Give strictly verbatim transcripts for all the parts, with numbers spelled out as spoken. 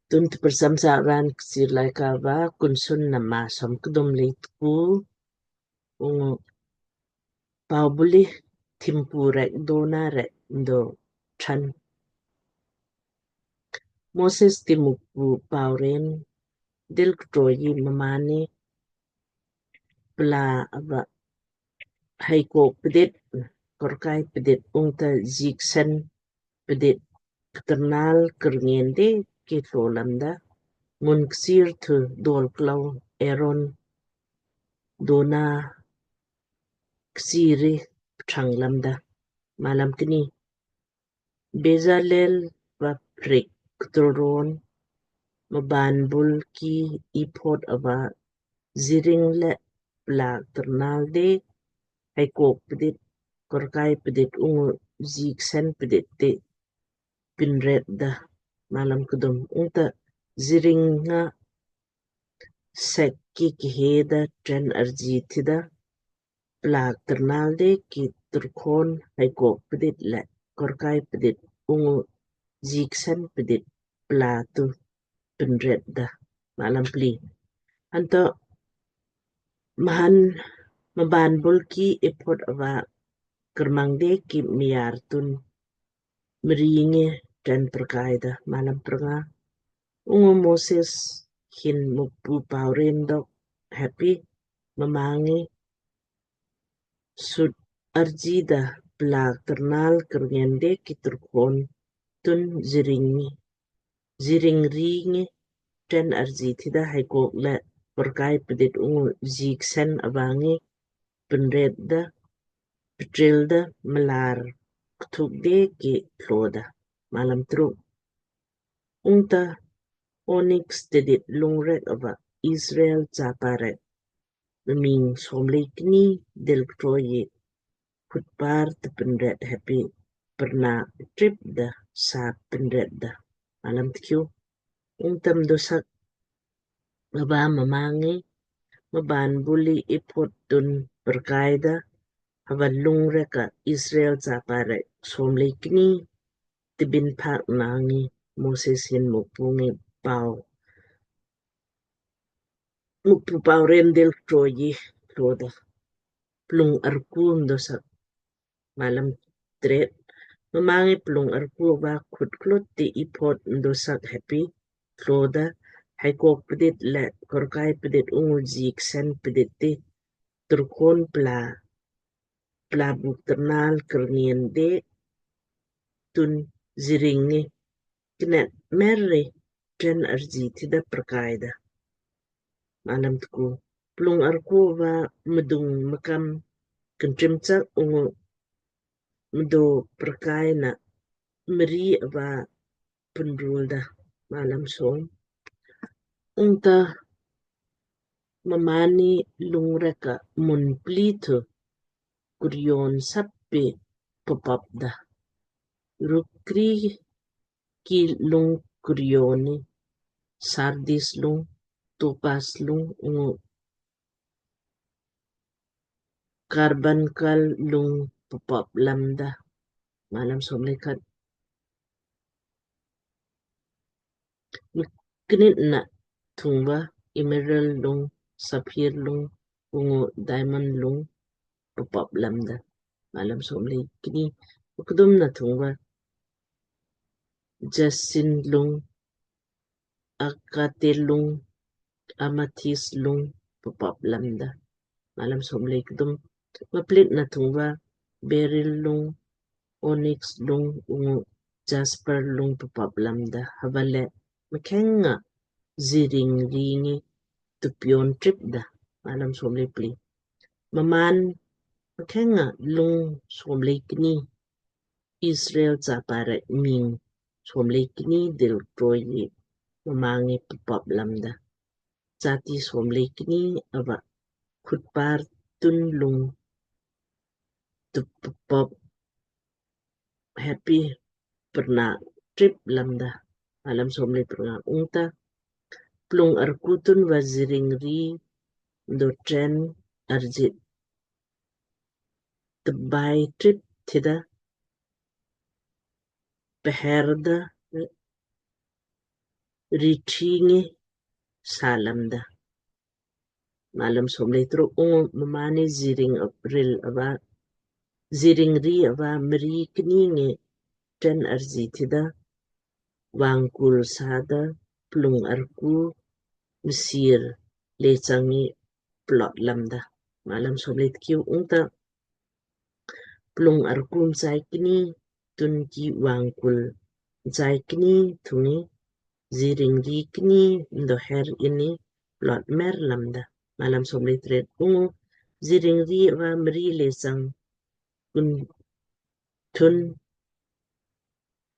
Tun tprcham sa raan Kchiir Laaika va Kunsunna maa som kdum lei tku. Ungu pau buli thimpu rek dona rek ndo tran. Moses ti Mukpu pau ren dil ktroyi mmaanni pla ava haikok pdit, korkai pdit ungta jiksen pdit ktrnal krngen de ki tlo lamda, mun kchiir thu dol klau Aaron dona kchiir ri ptrang lamda. Malam kni. Bezalel va prik kturon mban bul ki ephod ava jiring le pla ktrnal de haikok pdit, korkai pdit ungu jiksen pdit de pinret da. Malam kdum. Ungta jiring nga sek ki kihe da tren arji tida pla ktrnal de ki turkon haikok pdit le korkai pdit ungu jiksen pdit pla tu pinret da. Malam pli. Anto mhan mban bul ki ephod ava kermang de ki miar tun mringi tren perkai da. Malam pernga. Ungu Moses hin Mukpu pau ren dok heppi mmaanni sut arji da pla ktrnal krngen de ki turkon tun jiring ngi, jiring ri ngi tren arji tida haikok le korkai pdit ungu jiksen ava ngi pinret da, ptril da, mlar kthuk de ki tlo da. Malam truk. Ungta oniks tdit lung rek ava Israel chapa rek ming som lei kni dil ktroyi khutpar tpinret heppi perna trip da sa pinret da. Malam tkiu. Ungta mdosak ava mmaanni mban buli ephod tun perkai da hava lung rek a Israel chapa rek som lei kni tbin phak nangi Moses hin Mukpu ngi pau, Mukpu pau ren dil ktroyi tlo da. Plung arku mdosak. Malam tret. Mmaanni plung arku va khut klut ti ephod mdosak heppi tlo da haikok pdit le korkai pdit ungu jiksen pdit ti turkon pla, pla buk ternal krngen de tun jiring ngi knet mer ri tren arji tida perkai da. Malam tku. Plung arku va mdung mkam kntrim chak ungu mdo perkai na mri ava pnrul da. Malam som. Ungta mmaanni lung rek a mun pli thu kuryon sappi papap da. Rukri ki lung kuryon ni sardis lung, topas lung ungu karbunkel lung papap lamda. Malam som lei khat. Knit na thung va emerald lung, sapphire lung ungu diamond lung papap lamda. Malam som lei kni. Kdum na thung va jacinth lung, agate lung, amethyst lung papap lamda. Malam som lei kdum. Maplit na thung va beryl lung, onyx lung ungu jasper lung papap lamda. Hava le mkheng a jiring ri ngi tupion trip da. Malam som lei pli. Mmaan mkheng a lung som lei kni Israel chapa rek ming som lei kni dil troyi mmaanni papap lamda. Jati som lei kni ava khutpar tun lung tu papap heppi perna trip lamda. Malam som lei pernga. Ungta plung arku tun va jiring ri do tren arjit tbai trip tida peher da ri thi ngi sa lamda. Malam somlei truk. Ungu mmaanni jiring ril ava, jiring ri ava mri kni ngi ten arji tida, vangkul sada, plung arku msir lechang ngi plot lamda. Malam somlei tkiu. Ungta plung arku mchai kni tun ki vangkul mchai kni thungi jiring ri kni mdoher inni plot mer lamda. Malam somlei tret. Ungu jiring ri ava mri lechang kun tun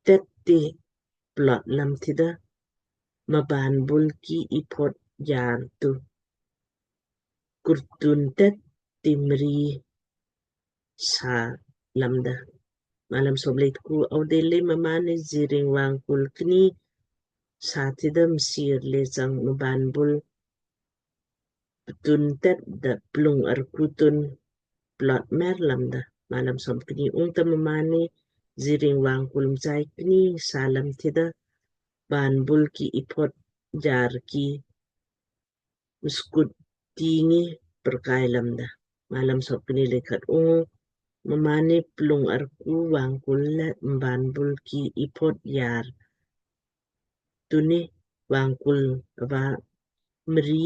tet ti plot lam tida, mban bul ki iphot yar tu kurtun tet ti mri sa lamda. Malam somlei tku. Audil le mmaanni jiring vangkul kni sa tida msir lechang mban bul ptun tet da plung arku tun plot mer lamda. Malam somkni. Ungta mmaanni jiring vangkul mchai kni sa lam tida, mban bul ki iphot yar ki mskut ti ngi perkai lamda. Malam somkni lei khat. Ungu mmaanni plung arku vangkul le mban bul ki iphot yar tuni vangkul ava mri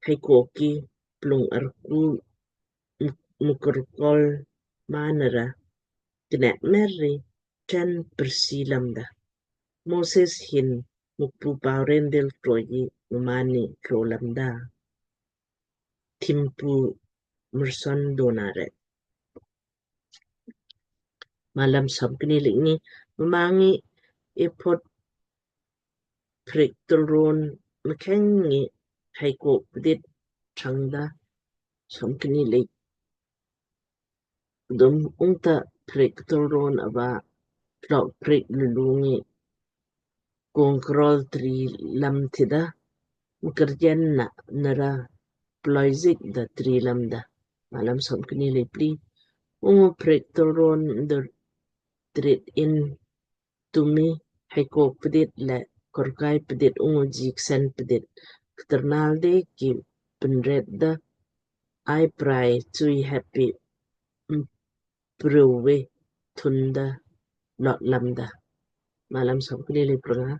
hei koki plung arku mkurkol manara knek mer ri ten persi lamda. Moses hin Mukpu pauren dil troji mmaanni tlo lamda. Thimpu murson dona re. Malam somkni lei kni. Mma ngi ephod prik tulron mkheng ngi hei kok pdit thangda. Somkni lei kdum. Ungta prik tulron ava tlok prik lulu ngi kongkrol tri lam tida, mkerjen na nara ploizik da tri lamda. Malam somkni lei pli. Ungu prik tulron dur trit in tumi hei kok pdit le korkai pdit ungu jiksen pdit kternal de ki penret da ai prai chui heppi mpreu ve thunda lot lamda. Malam somkni lei pranga.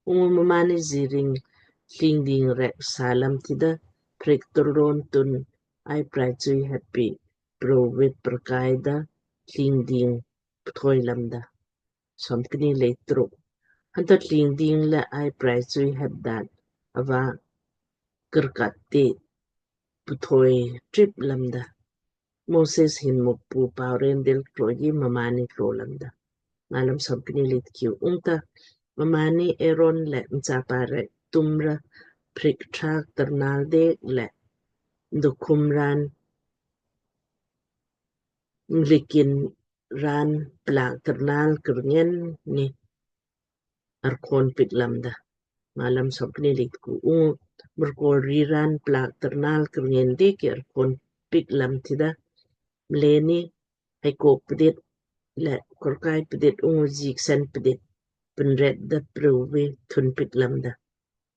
Ungu mmaanni jiring tling ding rek sa lam tida, prik tulron tun ai prai chui heppi preu ve perkai da tling ding pthoi lamda. Somkni lei truk. Hanta tling ding le ai prai chui hep dat ava kerkat ti pthoi trip lamda. Moses hin Mukpu pauren dil troji mmaanni tlo lamda. Malam somkni lei tkiu. Ungta mmaanni Aaron le mchapa rek tumra prik thak ternal dek le dukum ran mlikin ran plak ternal kerngen ni arkon pik lamda. Malam somkni lei tku. Ungu murkol ri ran plak ternal kerngen de ki arkon pik lam tida, mleni hei kok pdit le korkai pdit ungu jiksen pdit penret da preu ve thun pik lamda.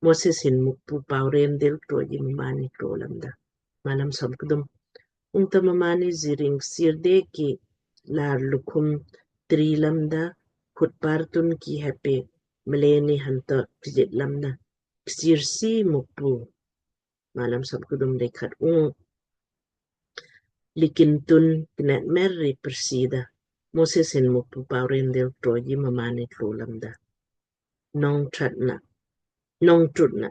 Moses hin Mukpu pauren dil troji mmaanni tlo lamda. Malam somkdum. Ungta mmaanni jiring sir de ki lar lukum tri lamda, khut par tun ki heppi mleni hanta kjit lamda, ksir si Mukpu. Malam somkdum lei khat. Ungu likin tun knek mer ri persida. Moses hin Mukpu pauren dil troji mmaanni tlo lamda. Nong trutna, nong trutna.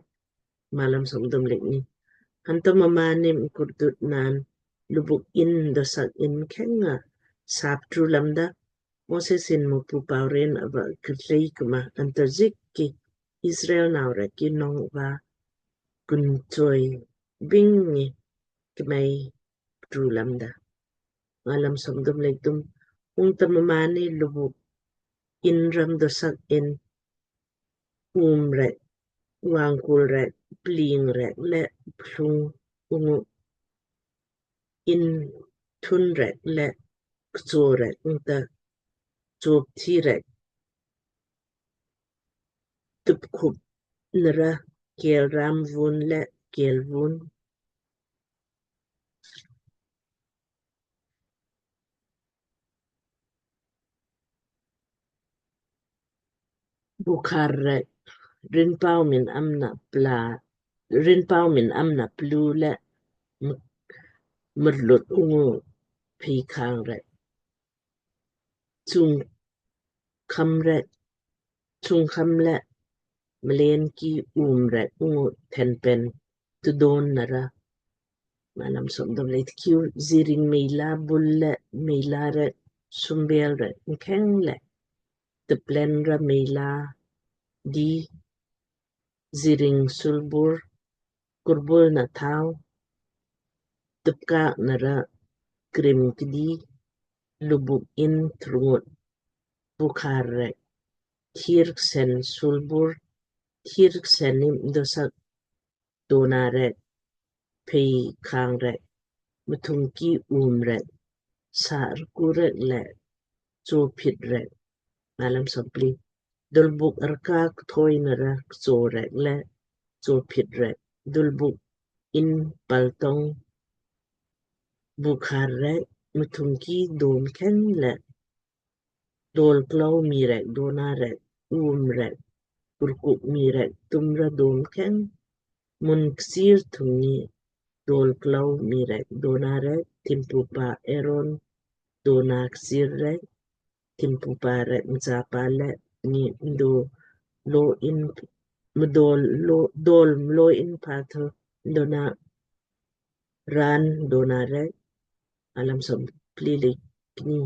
Malam somkdum lei kni. Hanta mmaanni mkurdut nan lubuk in dosak in mkheng nga sap tru lamda. Moses hin Mukpu pauren ava kertlei kma anto jik ki Israel nau rek ki nong va kunchoi bing ngi kmei tru lamda. Malam somkdum lei kthum. Ungta mmaanni lubuk in ram dosak in um rek, vangkul rek, pling rek le plung ungu in thun rek le kcho rek ungta chop thi rek tupkhup nara kelram vun le kelvun bukhar rek rinpau min amna pla, rinpau min amna plu le m-, murlut ungu peikhang rek, chungkham rek, chungkham le mlen ki um rek ungu thenpen tudon nara. Malam som dom le tkiu, ziring meila bul le meila rek sumbel rek mkheng le tuplen ra meila di, ziring sulbur, kurbul na thau, tupka nara krim kdi, lubuk in trungut, bukhar rek, thir ksen sulbur, thir ksen im dosak dona rek, peikhang rek, mthungki um rek, sa rku rek le chophit rek. Malam som pli, dulbuk arka kthoi nara kcho rek le chophit rek, dulbuk in paltong bukhar rek, mthungki dom kheng le dol klau mii rek, dona rek, um rek, kurkuk mii rek, tumra dom kheng, mun kchiir thung ngi dol klau mii rek, dona rek, thimpupa Aaron dona kchiir rek, thimpupa rek mchapa le ngi mdo lo in, mdol lo, dol mlo in patho dona raan dona rek. Malam som pli le kni,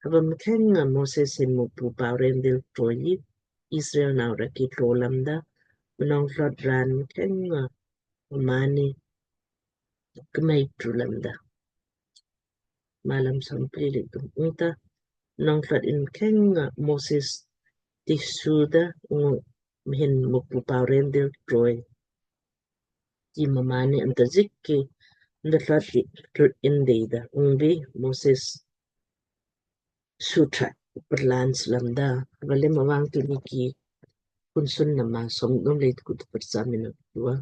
hava mkheng nga Moses hin Mukpu pau ren dil troi Israel nau rek ki tlo lamda, mnong tlot raan mkheng nga mmaanni kmei tru lamda. Malam som pli le kni, ungta mnong tlot in mkheng nga Moses ti suda ungu mhin Mukpu pau ren dil troi ki mmaanni anta jik ki nda tlot ki trut in deida. Ungbi Moses sutra parlan slamda, vale mavang tuni ki kunsun nama som dom le kut parsa mino tua.